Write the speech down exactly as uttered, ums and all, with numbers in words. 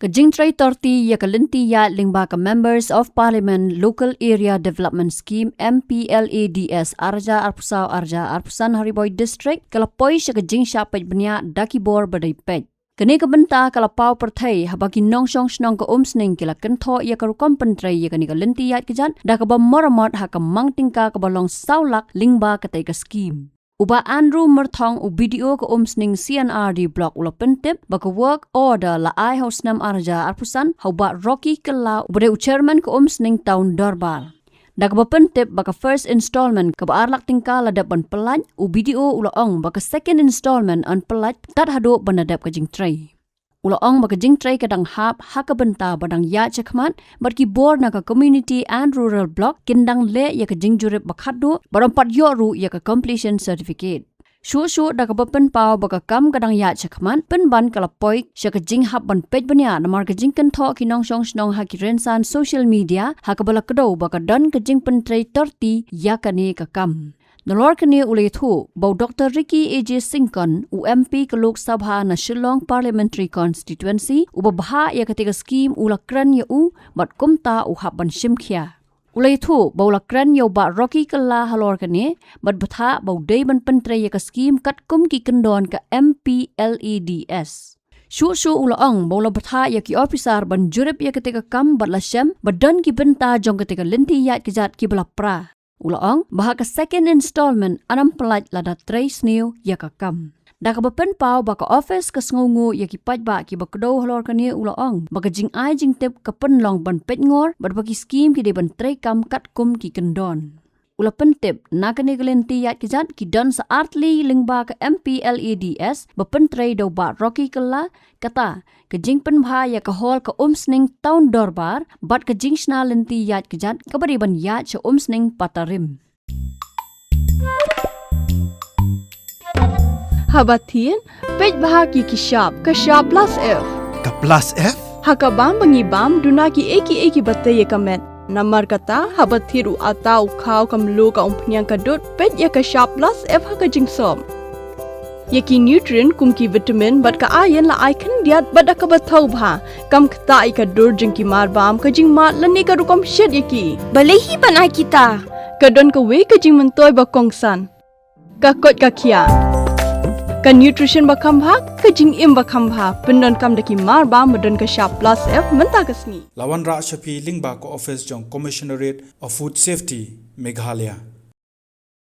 Ka jingtrei thirty ïa ka lynti ïaid lyngba ka Members of Parliament Local Area Development Scheme, M P L A D S, arja arphew saw arja arphew san ha Ri Bhoi District ka la poi sha ka jingshah peit bniah da ki bor ba dei peit. Kane ka bynta ka la paw pyrthei haba ki nongshong shnong ka Umsning ki la kynthoh ïa ka rukom pyntrei ïa kane ka lynti ïaid kjat da kaba maramot ha ka mang tyngka kaba long saw lak lyngba katei ka skim. U Bah Andrew Myrthong, u B D O ka Umsning C and R D Block, u la pyntip ba ka work order la ai ha u snem arja arphew san ha u Bah Rocky Kylla, uba dei u chairman ka Umsning Town Dorbar. Da kaba pyntip ba ka first installment kaba ar lak tyngka la dep ban pyllait, u B D O u la ong ba ka second installment yn pyllait tad haduh ban da dep ka jingtrei. U la ong ba ka jingtrei ka dang hap ha ka bynta ba dang ïaid shakhmat, bad ki bor na ka Community and Rural Block kin dang leh ïa ka jingjurip ba khatduh, bad ym pat ïoh ruh ïa ka completion certificate. Shuh shuh da kaba pynpaw ba ka kam ka dang ïaid shakhmat, pynban ka la poi sha ka jinghap ban peit bniah namar ka jingkynthoh ki nongshong shnong ha ki rynsan social media ha kaba la kdew ba ka don ka jingpyntrei thirty ïa kane ka kam. Nalor kane u la ïathuh ba u Doctor Ricky A J Syngkon, u M P ka Lok Sabha na Shillong Parliamentary Constituency, uba bhah ïa katei ka skim, u la kren ïa u bad kumta u hap ban shim khia. U la ïathuh ba u la kren ïa u Bah Rocky Kylla halor kane bad bthah ba u dei ban pyntrei ïa ka skim katkum ki kyndon ka M P L A D S. Shuh shuh u la ong ba u la bthah ïa ki ophisar ban jurip ïa katei ka kam bad la shem ba don ki bynta jong katei ka lynti ïaid kjat kiba la pra. U la ong ba ha ka second installment yn ym pyllait lada trei sniew ïa ka kam. Da kaba pynpaw ba ka office ka sngewnguh ïa ki paidbah kiba kdew halor kane, u la ong ba ka jingai jingtip ka pynlong ban peitngor bad ba ki skim ki dei ban treikam katkum ki kyndon. U la pyntip na kane ka lynti ïaid kjat ki don sa artylli lyngba ka M P L A D S ba pyntrei da u Bah Rocky Kylla, kata ka jingpynbha ïa ka hall ka Umsning Town Dorbar bad ka jingshna lynti ïaid kjat kaba dei ban ïaid sha Umsning Patarim. Haba thied, peit bha ki ki shap, ka shap plus F. Ka plus F? Ha ka bam ba ngi bam, duna ki ei ki ei kiba tei ïa ka met. Namar kata, haba thied u atta, u khaw, ka mluh, ka umphniang, ka dud, peit ïa ka shap plus F ha ka jingsop. Ïa ki nutrient kum ki vitamin bad ka iron la ai khyndiat bad da kaba thaw bha. Kam ktah ïa ka dur jong ki marbam, ka jingmad lane ka rukom shet ïa ki. Balei hi ban ai kita? Ka don kawei ka jingmyntoi ba kongsan. Ka koit ka khiah. Ka nutrition ba kham bha, ka jingim ba kham bha. Pyndonkam da ki marbam ba don ka shap plus F mynta ka sngi. La wanrah sha phi lyngba ka office jong Commissionerate of Food Safety, Meghalaya.